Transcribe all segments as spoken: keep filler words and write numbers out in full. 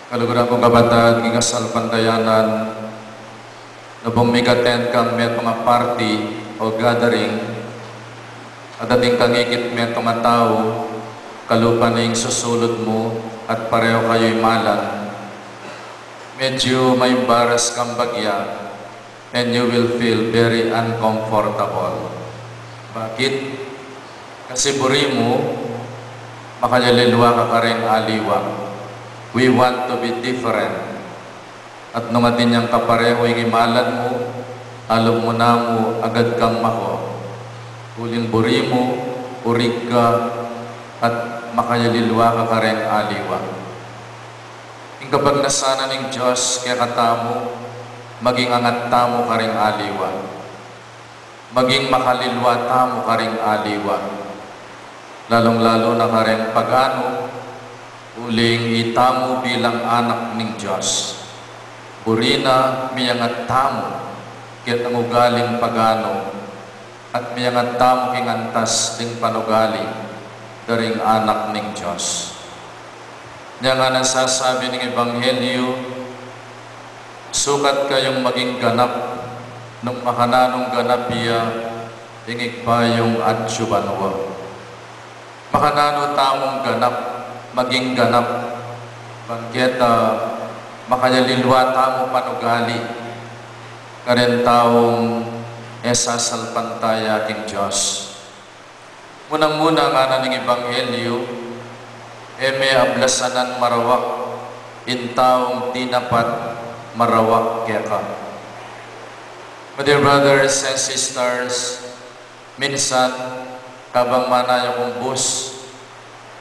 Kaluguran kung kapatad, king kasalpantayanan, nung bung mig-attend kang metung a party o gathering, at atin kang ikit metung a tau, kalupa ning susulud mu, at pareho kayu imalan, medyu ma-embarrass kang bagya, and you will feel very uncomfortable. Bakit? Kasi buri mu, makayalilwa ka karing aliwa. We want to be different. At nung atin yang kapareho ing imalan mu, alub mu namu agad kang mako. Uling buri mu, urig ka, at makayalilwa ka karing aliwa. Ing kapagnasan na ning Dios kekatamu, maging angat tamu karing aliwa. Maging makalilwa tamu karing aliwa. Lalung-lalu na karing pagano, uling itamu bilang anak ning Dios. Buri na miangat tamu, ketang ugaling pagano, at miangat tamu king antas ding panugali da ring anak ning Dios. Nya ngana ning sasabi ning Ebanghelyo, sukat kayung maging ganap, nung makananung ganap ya ing Ibpa yung atsu banua. Makananu tamung ganap, maging ganap, bang keta makayalilwa tamung panugali karing taung e sasalpantaya king Dios. Munang-muna, ngana ning Ebanghelyo, e me ablasanan marawak ing taung dinapat marawak keka. My dear brothers and sisters, minsan, kabang manaya kung bus,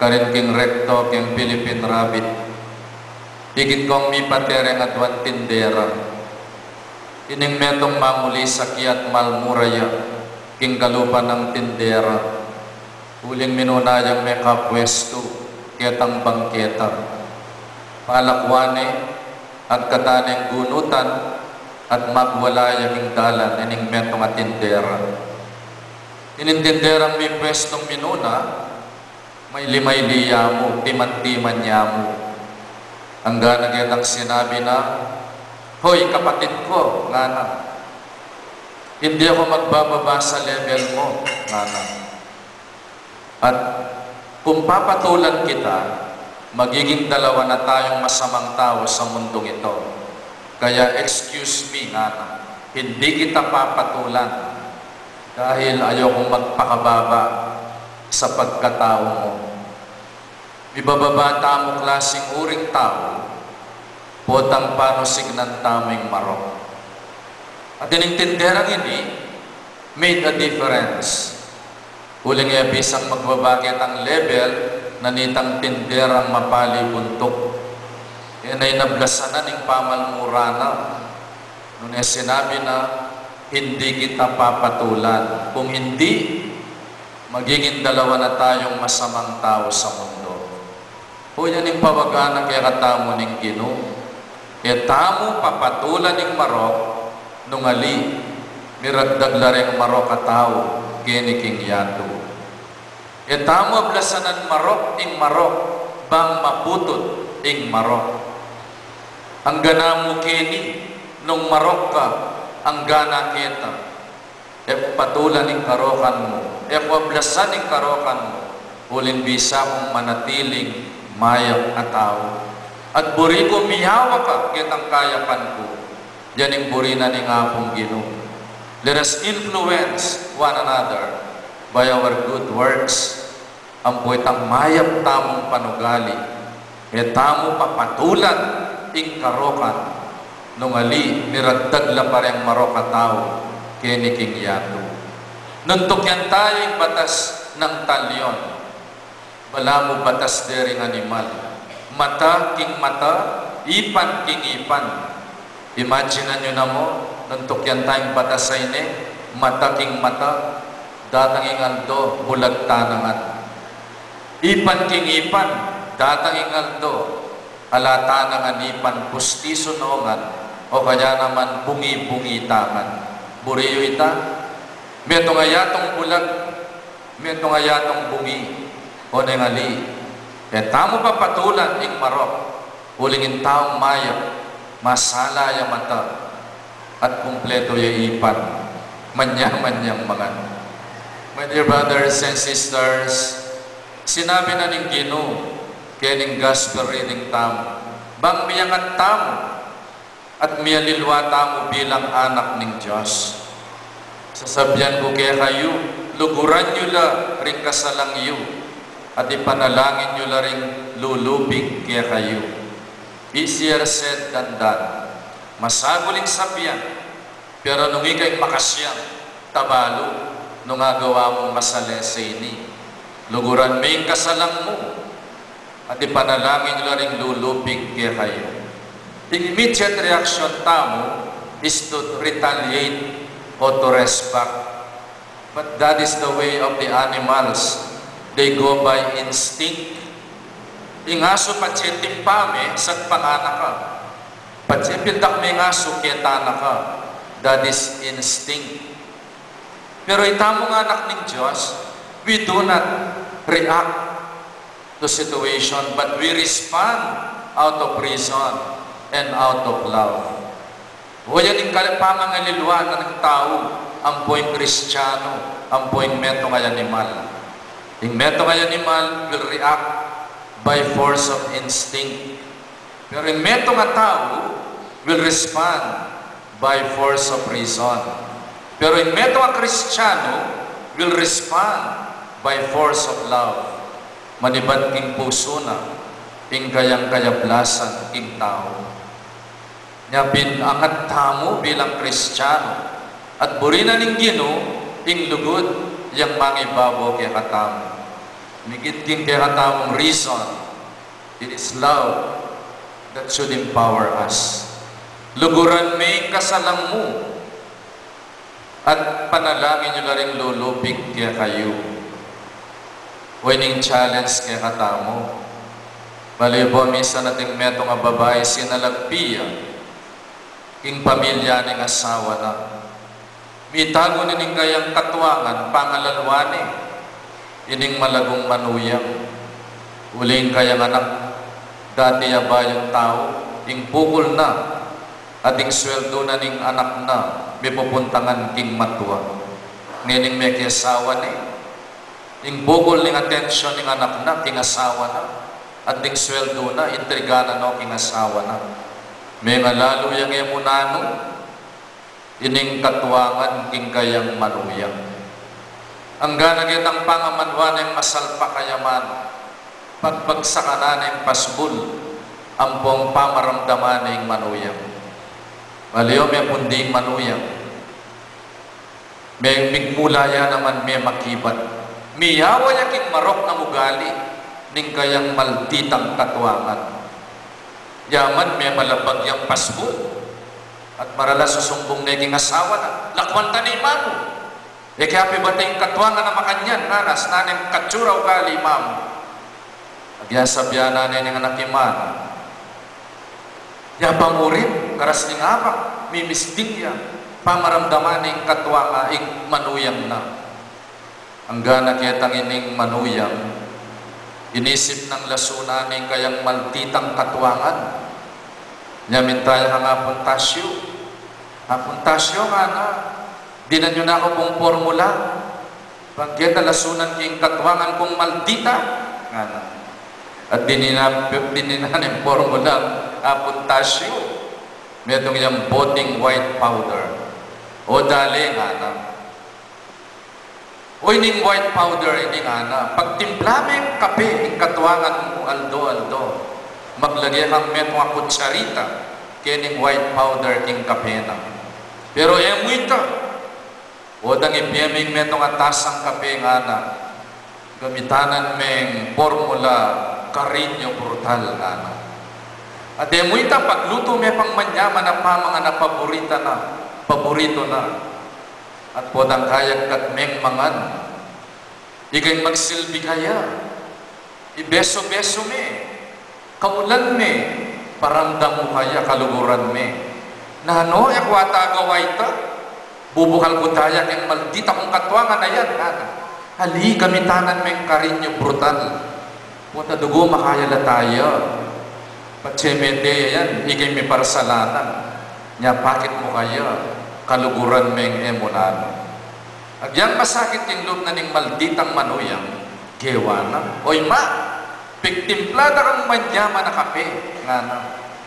karin king recto, king Philippine Rabbit, ikit kung mipatereng aduang tindera. Ining metung mamuli sakiat malmura ya king kalupa nang tindera. Uling minuna yang mekapwestu ketang bangketa. Palakwan ne, agkatan neng gunutan, at magwala ya king dalan ining metung a tindera. Ining tinderang mipwestung minuna, maili-maili ya mu, timan-timan ya mu. Anggana ketang sinabi na, "Hoy, kapatid ko," ngana. "Hindi ako magbababa sa level mo," ngana. At kung papatulan kita, magiging dalawa na tayong masamang tao sa mundong ito. Kaya, "Excuse me," ngana, "hindi kita papatulan dahil ayokong magpakababa sa pagkatao mo." Mibababa tamu klasing uring tau, potang panusignan tamu ing marok. At ining tinderang ini made a difference. Uling e bisang magbaba ketang level na nitang tinderang mapali buntuk, e na inablasanan ing pamalmura na. Nune sinabi na, "Hindi kita papatulan. Kung hindi, magiging dalawa na tayong masamang tao sa mundo." O, yan ing pawaga na kekatamu ning Ginu. E tamu papatulan ing marok, nung ali, miragdag la reng marok a tau keni king yatu. E tamu ablasanan marok ing marok, bang maputut ing marok. Anggana mu keni, nung marok ka, anggana keta. E ku patulan ing karokan mu, e ku ablasan ing karokan mu, uling bisa kung manatiling mayap a tau. At buri ku miyawa ka ketang kayapan ku. Yan ing buri na ning Apung Ginu. Let us influence one another by our good works. Ampo itang mayap tamung panugali, e tamu papatulan ing karokan, nung ali, miragdag la pa reng marok a tau keni king yatu. Nung tukyan taya ing batas nang talyon, balamu batas de ring animal, mata king mata, ipan king ipan. Imaginan yu na mu, nung tukyan taya ing batas a ini, mata king mata, datang ing aldo, bulag ta na ngan. Ipan king ipan, datang ing aldo, ala ta na ngan ipan, pustisu na ngan, o kaya naman bungi-bungi ta ngan. Buri yu ita? Metung a yatung bulag, metung a yatung bungi, o neng ali, e tamu papatulan ing marok, Uling ing taung mayap, masala ya mata at kumpleto ya ipan, manyaman yang mangan. My dear brothers and sisters, sinabi na ning Ginu kening gospel reading tamu, bang miyangat tamu at miyalilwa tamu bilang anak ning Dios. Sasabian ku kekayu, luguran yu la ring kasalang yu at ipanalangin yu la ring lulupig kekayu. Easier said than done. Masagul ing sabian, pero nung ika ing makasian, tabalu nung agawa mung masalese ini. Luguran me ing kasalang mu at ipanalangin yu la ring lulupig kekayu. Ing immediate reaction tamu is to retaliate or to respond. But that is the way of the animals. They go by instinct. Ing asu patse timpa me, sagpa ngana ka. Patse pildak me ing asu, ketana ka. That is instinct. Pero itamung anak ning Dios, we do not react to situation, but we respond out of reason and out of love. O yan ing kal-, pamangalilwa na ning tau, ampo ing Kristiano, ampo ing metung a animal. Ing metung a animal will react by force of instinct. Pero ing metung a tau will respond by force of reason. Pero ing metung a Kristiano will respond by force of love. Manibat king pusu na ing kayang kayablasan king tau. Nya pin angat tamu bilang Kristiano at buri na ning Ginu ing lugud yang mangibabo kekatamu. Migit king kekatamung reason, it is love that should empower us. Luguran me ing kasalang mu at panalangin yu la ring lulupig kekayu. O ining challenge kekatamu. Bale, bo, misan atin metung a babai sinalagpi ya king pamilya ning asawa na. Mitagun ne ning kayang katuangan, pangalalwan ne ining malagung manuyang. Uling kayang anak, dati ya bayung tau, ing pukul na at ing sweldu na ning anak na, mipupuntangan king matua. Ngening mekiasawa ne, ing pukul ning atensyon ning anak na king asawa na, at ding sweldu na, intriga na no king asawa na. Mengalalu yang e mu nanu ining katuangan king kayang manuyang. Angga na ketang pangamanwa neng masalpak a yaman, pagbagsakan na neng pasbul, ampong pamaramdaman neng manuyang. Bale o, mepunding manuyang. Me-, migmula ya naman memakibat. Miyawa ya king marok nang ugali ning kayang malditang katuangan. Yaman memalabag yang pasbul. At maralas susumbung ne king asawa na, "Lakwan ta ne i mamu. E ke apibat ing katuangan a makanyan, ngana, asna neng katsura ugali i mamu." Agya sabyan na ne ning anak i mamu, ya pamurin, karas ning abak, mimisting ya, pamaramdaman ne ing katuangan ing manuyang na. Angga na ketang ining manuyang, inisip nang lasunan ne ing kayang malditang katuangan. Nya minta ya kang Apuntasyo. "Apuntasyo," ngana, "dinan yu na ku pung pormula. Bang keta lasunan ke ing katuangan kung maldita," ngana. At dininan, dininan ne ing pormula, Apuntasyo. Metung yang boteng white powder. "O dale," ngana. "O ining white powder ini," ngana, "pagtimpla meng kape ing katuangan mu aldo-aldo. Maglage kang metung a kutsarita kening white powder king kape na. Pero e mu ita. O dang ibie meng metung a tasang kape," ngana, "gamitanan meng pormula Cariño Brutal," ngana. "At e mu ita, paglutu me pang manyaman a pamangan a paborita na, paborito na. At potang kayagkat meng mangan, ika ing magsilbi kaya. Ibesu-besu me, kaulan me, paramdam mu kaya, kaluguran me." "Nanu, e ku ata agawa ita. Bubukal ku taya keng maldita kung katuangan a yan," ngana. "Ali, gamitanan meng Cariño Brutal. Pota dugu makayalata ya. Patse mete ya yan, ika'y miparasalanan, nya pakit mu kaya, kaluguran meng e mu nanu. Agyang masakit king lub na ning malditang manuyang, gewa na. Oy ma, pigtimpla da kang manyaman a kape, ngana.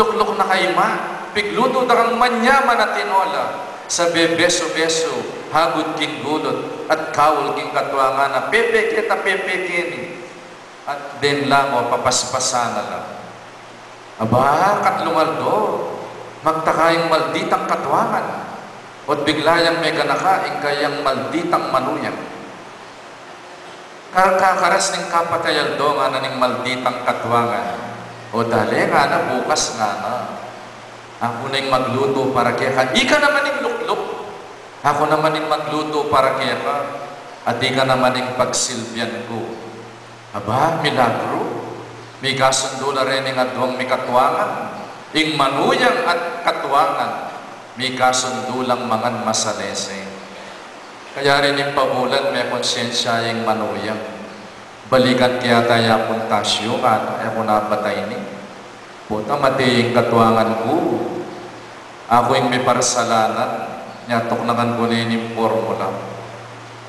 Lukluk na ka, ima, piglutu da kang manyaman a tinola. Sabe besu-besu, hagud king gulut, at kaul king katuangan a, pepe keta, pepe keni. At den la mo, papaspasan na la. Aba, katlung aldo, magtaka ing malditang katuangan, o't bigla yang meganaka ing kayang malditang manuyang. Kar-, kakaras ning kapatay aldo, ngana ning malditang katuangan. O dale, ngana, bukas, ngana, aku na ing maglutu para keka. Ika naman ing lukluk, aku naman ing maglutu para keka, at ika naman ing pagsilbian ku. Aba, milagru! Mikasundu la reng aduang mikatuangan, ing manuyang at katuangan, mikasundu lang mangan masalese. Kaya rin ing pabulan, mekonsyensya ing manuyang. Balikan ke yata i Apung Tasyo, ngana, e ku na batay ini. Puta, mate ing katuangan ku. Aku ing miparasalanan, nya tuknangan ku ne ning pormula.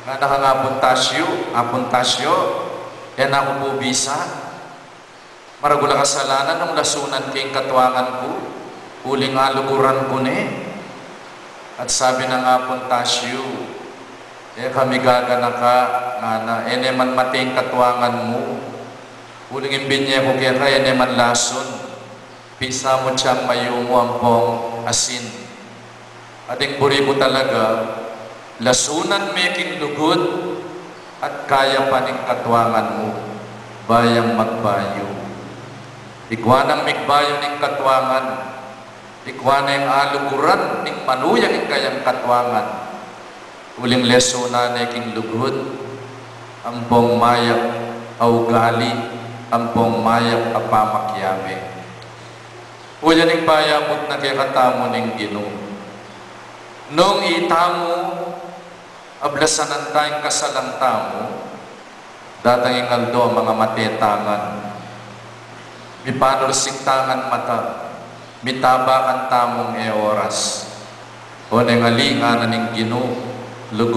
Ngana kang Apung Tasyo, Apung Tasyo, e na ku pu bisa. Maragul a kasalanan nung lasunan ke ing katuangan ku, uling aluguran ku ne. At sabi nang Apung Tasyo, e ka migaganaka, ngana, e ne man mate ing katuangan mu. Uling ing binye ku keka, e ne man lasun. Pisa mu cang mayumu ampong asin. At ing buri ku talaga, lasunan me king lugud at kayapan ing katuangan mu, ba yang magbayu. Ikua nang migbayu ning katuangan, ikua neng aluguran ning manuyang ing kayang katuangan. Uling lasunan ne king lugud, ampong mayap a ugali, ampong mayap a pamakiabe. Uling payabut na kekatamu ning Ginu. Nung itamu, ablasanan ta ing kasalan tamu, datang ing aldo a mangamate tangan. Mipanursik tangan mata, mitabakan tamung e oras. O neng ali, ngana ning Ginu, lugud